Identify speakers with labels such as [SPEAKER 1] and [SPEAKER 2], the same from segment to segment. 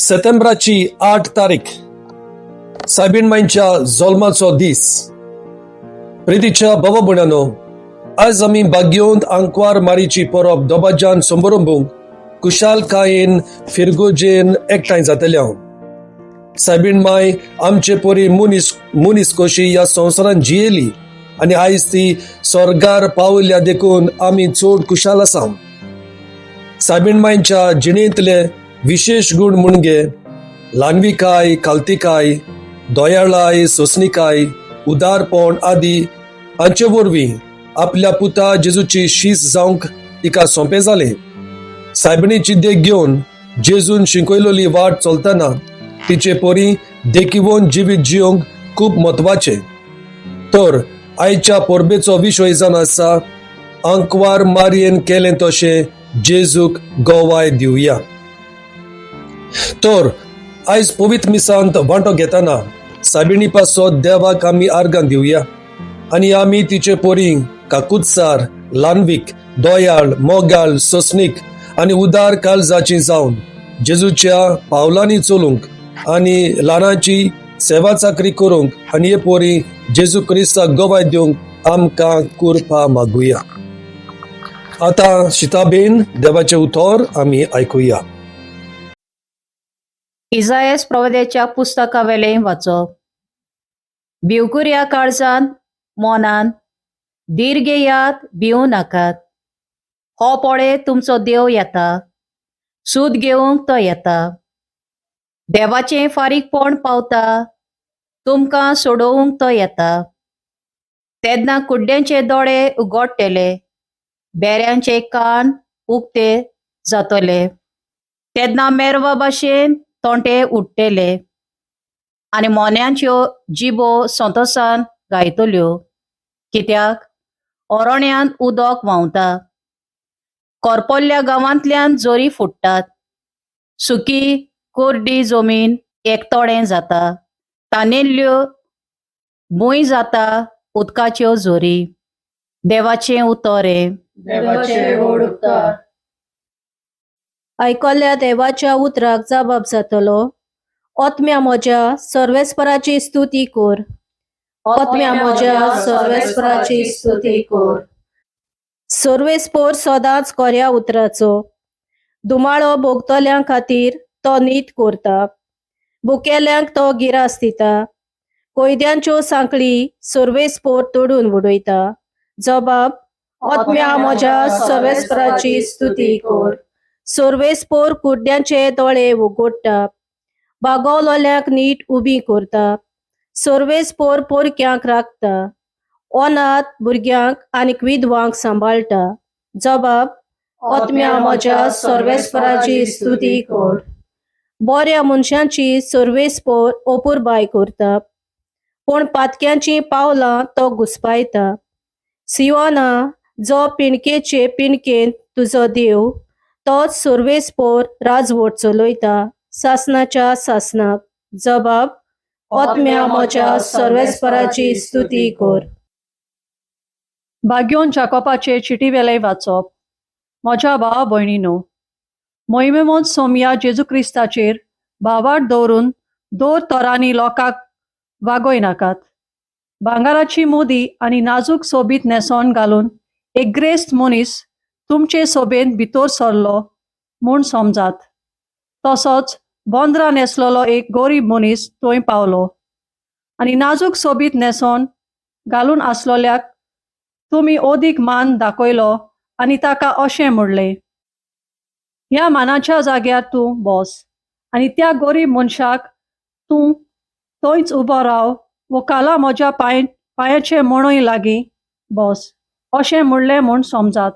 [SPEAKER 1] सेतेंब्राची 8 तारीख सायबीण मांयच्या जल्माचो दीस. प्रितीच्या भावा भयणांनो, आयज आमी भाग्यवंत आंकवार मारीची परब दबाज्यान संबरंबूंक कुशालकायेन फिरगोजेन एकठांय जातले. हांव सायबीण माय आमचे परी मनीस मनीस कशी ह्या संवसारान जियेली आनी आयज ती स्वर्गार पावल्या देखून आमी चड कुशाल आसा. सायबीण मांयच्या जिणेंतले विशेश गूण म्हणजे ल्हानविकाय, कालतिकाय, दयाळाय, सोंसणिकाय, उदारपण आदी हांचे वरवीं आपल्या पुता जेजूची शीस जावंक तिका सोंपें जालें. सायबिणीची देख घेवन जेजून शिकयलेली वाट चलतना तिचे परी देखीवन जिवीत जियोंक खूब म्हत्वाचें. तर आयच्या परबेचो विशय जावन आसा आंकवार मारयेन केलें तशें जेजूक गवाय दिवया. तर आयज पवित्र मिसांत वांटो घेतना सायबिणी पासत देवाक आमी आर्गां दिवया आनी आमी तिचे परी काकुत्सार, ल्हानवीक, दयाळ, मोगाळ, सोंसणीक आनी उदार काळजाची जावन जेजूच्या पावलांनी चलूंक आनी ल्हानाची सेवा चाकरी करूंक आनी हे परी जेजू क्रिस्ताक गवाय दिवंक आमकां कुरपा मागुया. आतां शिताबेन देवाचें उतर आमी आयकुया.
[SPEAKER 2] इजायस प्रवद्याच्या पुस्तकावेलें वाचप. भिवकुऱ्या काळजान मोनान धीर घेयात, भिवूं नाकात. हो पळे तुमचो देव येता, सूद घेवंक तो येता. देवाचें फारीकपण पावता, तुमकां सोडोवंक तो येता. तेन्ना कुड्ड्यांचे दोळे उगडटले, बेऱ्यांचे कान उक्ते जातले. तेन्ना मेरवा भाशेन तोंटे उडटले आनी मोन्यांच्यो जिबो संतोसान गायतल्यो. कित्याक ओरोण्यांत उदक व्हांवता, कोरपोल्ल्या गांवांतल्यान जोरी फुट्टात. सुकी कोरडी जमीन एकतोडें जाता, तानेल्ल्यो भूंय जाता उदकाच्यो जोरी. देवाचें उतर हें.
[SPEAKER 3] देवाचे व्हड उपकार.
[SPEAKER 4] आयकल्ल्या देवाच्या उतराक जबाब जातलो. ओत्म्या म्हज्या सर्वेस्पराची स्तुती कर. ओत्म्या म्हज्या सर्वेस्पराची स्तुती कर. सर्वेस्पोर सदांच कोऱ्या उतराचो दुमाळो भोगतल्यां खातीर तो नीत करता. बुकेल्यांक तो गिरास दिता. कोयद्यांच्यो सांखळी सर्वेस्पोर तोडून उडयता. जबाब ओत्म्या म्हज्या सर्वेस्पराची स्तुती कर. सर्वेस्पोर कुड्ड्यांचे दोळे उगडटा, बागवलोल्यांक नीट उबी करता. सर्वेस्पोर पोरक्यांक राखता, अनाथ भुरग्यांक आनी विधवांक सांबाळटा. जबाब ओत्म्या म्हज्या सर्वेस्पराची स्तुती कर. बऱ्या मनशांची सर्वेस्पोर अपुरबाय करता, पूण पातक्यांची पावलां तो घुसपायता. सियोना, जो पिणकेचे पिणकेंत तुजो देव, तोच सर्वेस्पोर राजवट चलयता सासनाच्या सासनाक. जबाब ओत्म्या म्हज्या सर्वेस्पराची स्तुती कर.
[SPEAKER 5] भाग्योन जाकोबाचे चिटीवेलें वाचप. म्हज्या भाव भयणीनो, मोहिमेमोत सोमया जेजू क्रिस्ताचेर भावार्थ दवरून दोर तरांनी लोकांक वागय नाकात. भांगराची मुदी आनी नाजूक सोबीत न्हेसण घालून एक ग्रेस्त मनीस तुमचे सोबेंत भितर सरलो म्हूण समजात. तसोच बोंदरा न्हेसलेलो एक गरीब मनीस थंय पावलो आनी नाजूक सोबीत न्हेसण घालून आसलोल्याक तुमी अदीक मान दाखयलो आनी ताका अशें म्हणलें, ह्या मानाच्या जाग्यार तूं बस आनी त्या गरीब मनशाक तूं थंयच उबो राव वो काला म्हज्या पांयाचे मणय लागीं बस अशें म्हणलें म्हूण समजात.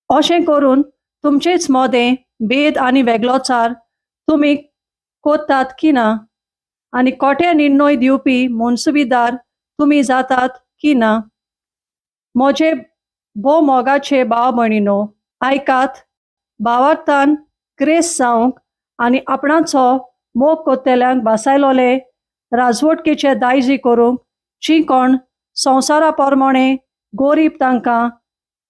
[SPEAKER 5] अशें करून तुमचेच मदें भेद आनी वेगळोचार तुमी कोत्तात की ना आनी कोटे निर्णय दिवपी मनसुबीदार तुमी जातात की ना. म्हजे भोव मोगाचे भाव भयणीनो, आयकात. भावार्थान ग्रेस जावंक आनी आपणाचो मोग कोत्तेल्यांक भासायलोले राजवटकेचे दायजी करूंक जी कोण संवसारा प्रमाणे गोरीब तांकां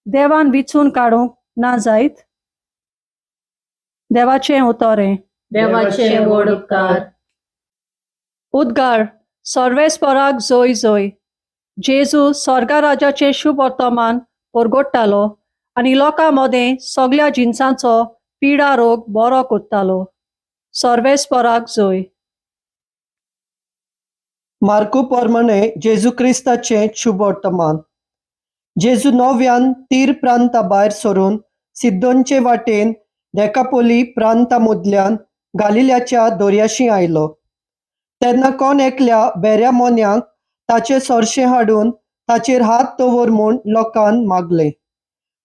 [SPEAKER 5] देवान विचून काडूंक ना जायत. देवाचें उतर हें.
[SPEAKER 3] देवाचे व्हड उपकार.
[SPEAKER 5] उद्गार सर्वेस्पराक जोय जोय. जेजू स्वर्गा राजाचें शुभ वर्तमान परगोडटालो आनी लोकां मदें सगल्या जिनसांचो पिडा रोग बरो करतालो. सर्वेस्पराक जोय.
[SPEAKER 6] मार्कू प्रमाणे जेजू क्रिस्ताचें शुभवर्तमान. जेजू नव्यान तीर प्रांता भायर सरून सिद्दोनचे वाटेन देकापोली प्रांता मदल्यान गालिल्याच्या दर्याशी आयलो. तेन्ना कोण एकल्या बेऱ्या मोन्याक ताचे सरशें हाडून ताचेर हात दवर म्हूण लोकान मागलें.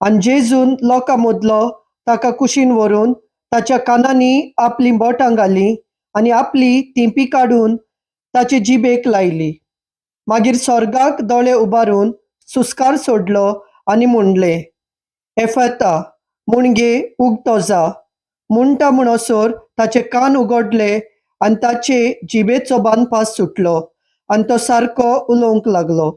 [SPEAKER 6] आनी जेजून लोकां मदलो ताका कुशीन व्हरून ताच्या कानांनी आपलीं बोटां घालीं आनी आपली तिंपी काडून ताचे जिबेक लायली. मागीर स्वर्गाक दोळे उबारून सुस्कार सोडलो आनी म्हणलें, एफता, मुणगे उगतो जा. म्हणटा म्हणसर ताचे कान उगडले आनी ताचे जिबेचो बांदपास सुटलो आनी तो सारको उलोवंक लागलो.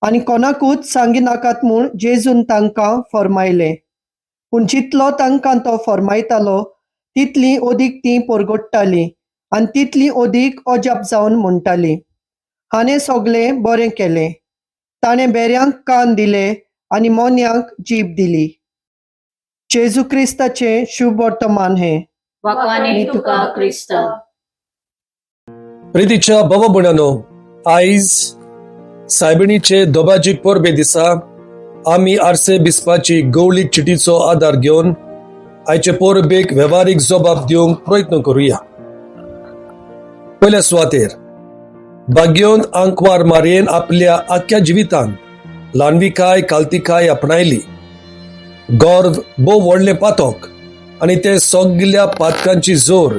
[SPEAKER 6] आनी कोणाकूच सांगिनाकात म्हूण जेजून तांकां फर्मायलें. पूण जितलो तांकां तो फर्मायतालो तितली अदीक तीं परगट्टालीं आनी तितली अदीक अजाप जावन म्हणटाली, हाणें सगळें बरें केलें. ताणें बेऱ्यांक कान दिले आनी मोन्यांक जीब दिली. जेजू क्रिस्ताचें शुभ वर्तमान हें.
[SPEAKER 2] वाकाने तुका क्रिस्ता.
[SPEAKER 1] प्रितीच्या भोवभुण्यानो, आयज सायबिणीचे दोबाजीक परबे दिसा आमी आरसे बिस्पाची गवळीक चिटीचो आदार घेवन आयचे परबेक वेव्हारीक जबाब दिवंक प्रयत्न करुया. पयल्या सुवातेर भाग्योन आंकवार मारयेन आपल्या आख्ख्या जिवितांत ल्हानविकाय कालतिकाय आपणायली. गर्व भोव व्हडलें पातक आनी तें सगल्या पातकांची जोर.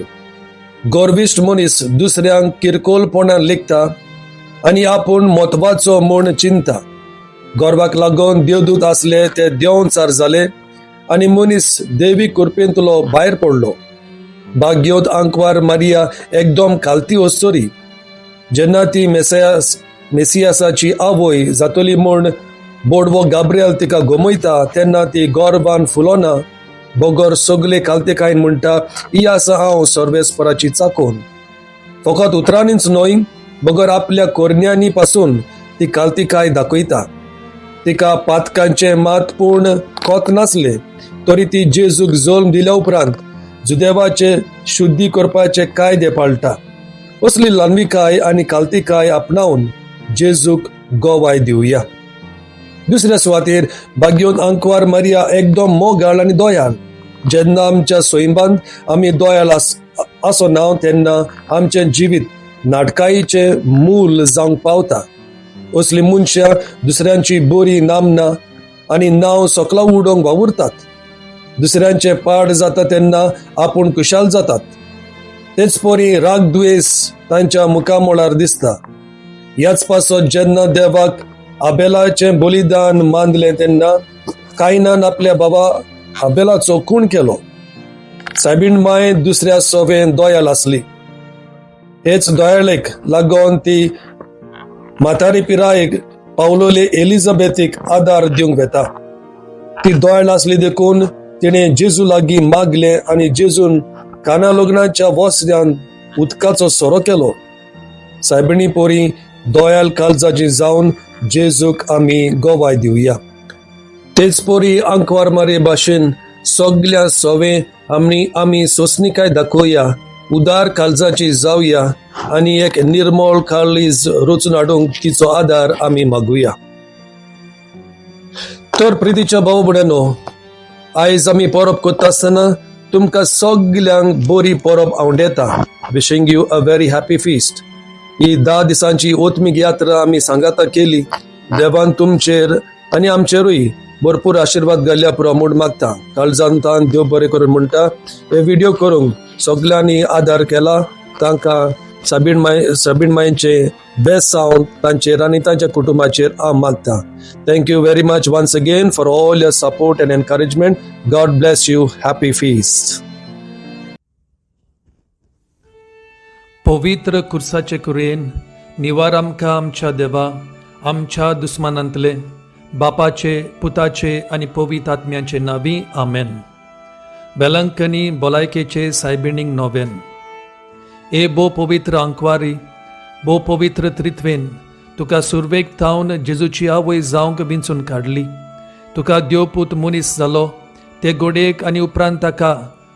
[SPEAKER 1] गर्विश्ट मनीस दुसऱ्यांक किरकोळपणान लेखता आनी आपूण म्हत्वाचो म्हूण चिंता. गर्वाक लागून देवदूत आसले ते देंवचार जाले आनी मनीस देवी कृपेंतलो भायर पडलो. भाग्योत आंकवार मारिया एकदम खालती अस्तोरी. जेन्ना ती मेसियासाची आवय जातली म्हूण बोडवो गाब्रियल तिका गमयता तेन्ना ती गर्वान फुलोना, बगर सगले कालतेकायन म्हणटा, ही आसा हांव सर्वेस्पराची चाकोन. फकत उतरांनीच न्हय बगर आपल्या कोरण्यांनी पासून ती कालतिकाय दाखयता. तिका पातकांचें मात पूण कोत नासलें तरी ती जेजूक जल्म दिल्या उपरांत जुदेवाचे शुद्धी करपाचे कायदे पाळटा. असली ल्हानविकाय आनी कालतिकाय आपणावन जेजूक गोवाय दिवया. दुसऱ्या सुवातेर भाग्योन आंकवार मारिया एकदम मोगाळ आनी दोयाळ. जेन्ना आमच्या सैमांत आमी दोयाळ आसना तेन्ना आमचें जिवीत नाटकाईचें मूल जावंक पावता. असली मनशां दुसऱ्यांची बरी नामना आनी नांव सकला उडोवंक वावुरतात. दुसऱ्यांचे पाड जाता तेन्ना आपूण खुशाल जातात. तेच परी राग दुयेंस तांच्या मुखामळार दिसता. ह्याच पासत जेन्ना देवाक आबेलाचें बलिदान मानलें तेन्ना कायनान आपल्या बाबा आबेलाचो खून केलो. सायबीण माय दुसऱ्या सवें दोयाल आसली. हेच दोयाळेक लागून ती म्हातारी पिरायेक पावलोले एलिझाबेथीक आदार दिवंक वेता. ती दोयाळ आसली देखून तिणें जेजू लागीं मागलें आनी जेजून काना लग्नाच्या वस्त्यान उदकाचो सोरो केलो. सायबिणी पोरी दोयाल काळजाची जावन जेजूक आमी गोवाय दिवया. तेच पोरी आंकवार मारे भाशेन सगल्या सवे आमी सोंसणीकाय दाखोवया, उदार काळजाची जावया आनी एक निर्मळ काळीज रचून हाडूंक तिचो आदार आमी मागुया. तर प्रितीच्या भाव भयणांनो, आयज आमी परब करता आसतना तुमकां सगल्यांक बरी परब आवडेता. Wishing you a very happy feast. ही 10 दिसांची ओत्मीक यात्रा आमी सांगाता केली. देवान तुमचेर आनी आमचेरूय भरपूर आशिर्वाद घाल्ल्या पुरो म्हूण मागता. काळजान तान देव बरें करून म्हणटा. हे व्हिडिओ करूंक सगल्यांनी आदार केला तांकां साबीण मायचे बेस्ट सावंड तांचेर आनी तांच्या कुटुंबाचेर हांव मागता. Thank you very much once again for all your support and encouragement. God bless you. Happy feast. पवित्र कुर्साचे कुरेन निवार आमकां आमच्या देवा आमच्या दुस्मानांतले बापाचे पुताचे आनी पवित्र आत्म्याचे नावी आमेन. वेलंकनी भलायकेचे सायबिणींक नोवेन. ए भोव पवित्र आंकवारी, भोव पवित्र त्रित्वेन तुका सुरवेक थावन जेजूची आवय जावंक विंचून काडली. तुका देवपूत मनीस जालो ते गोडयेक आनी उपरांत ताका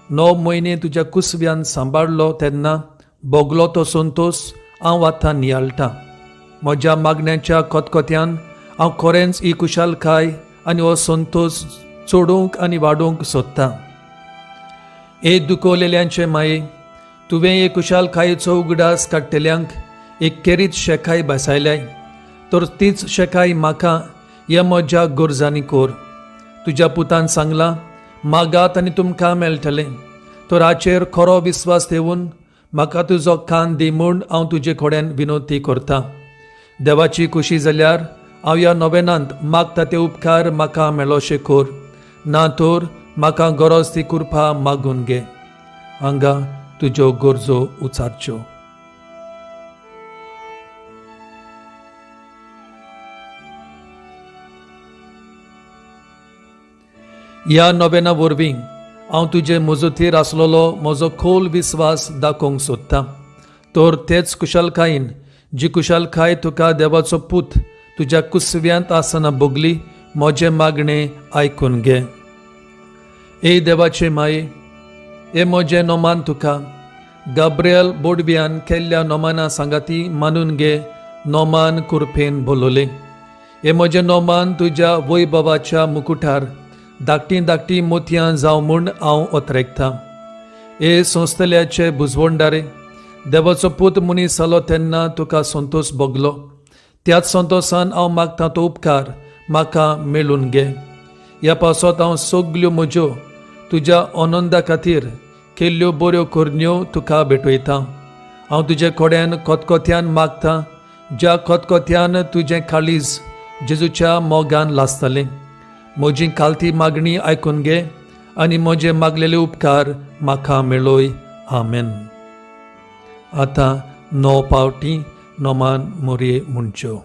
[SPEAKER 1] 9 म्हयने तुज्या कुसव्यान सांबाळ्ळो तेन्ना भोगलो तो संतोस हांव आतां नियाळटा. म्हज्या मागण्याच्या कोतकोत्यान हांव खरेंच ही खुशालकाय आनी हो संतोस चडोवंक आनी वाडोवंक सोदतां. ए दुखवलेल्यांचे माये, तुवें हे खुशालकायेचो उगडास काडटल्यांक एक खेरीत शेकाय बसायल्याय, तर तीच शेकाय म्हाका ह्या म्हज्या गरजांनी कोर. तुज्या पुतान सांगलां, मागात आनी तुमकां मेळटलें, तर हाचेर खरो विस्वास ठेवून म्हाका तुजो कान दी म्हूण हांव तुजे कडेन विनवती करतां. देवाची खुशी जाल्यार हांव ह्या नोवेनांत मागता ते उपकार म्हाका मेळोशे कोर, ना तर म्हाका गरज ती कृपा मागून घे. हांगा तुज्यो गरजो उचारच्यो. ह्या नोवेना वरवीं हांव तुजे मजतीर आसलेलो म्हजो खोल विस्वास दाखोवंक सोदतां. तर तेच कुशलकायेन जी कुशलकाय तुका देवाचो पूत तुज्या कुसव्यांत आसतना भोगली, म्हजें मागणें आयकून घे. ए देवाचे माये, हे म्हजें नोमान तुका गाब्रियल बोडव्यान केल्ल्या नोमाना सांगाती मानून घे. नोमान कुरपेन बोलवलें. हे म्हजें नोमान तुज्या वैभवाच्या मुकुटार धाकटीं धाकटीं मोतयां जावं म्हूण हांव ओतरेकतां. हे संस्थल्याचे बुजवणदारे, देवाचो पूत मनीस जालो तेन्ना तुका संतोस भोगलो, त्याच संतोसान हांव मागता तो उपकार म्हाका मेळून घे. ह्या पावसांत हांव सगल्यो म्हज्यो तुज्या आनंदा खातीर केल्ल्यो बऱ्यो करण्यो तुका भेटयतां. हांव तुजे कडेन कोतकोत्यान मागता, ज्या कोतकोत्यान तुजें काळीज जेजूच्या मोगान लासतलें. म्हजी खालती मागणी आयकून घे आनी म्हजे मागलेले उपकार म्हाका मेळय. आमेन. आतां 9 पावटी नोमान मोरये म्हणच्यो.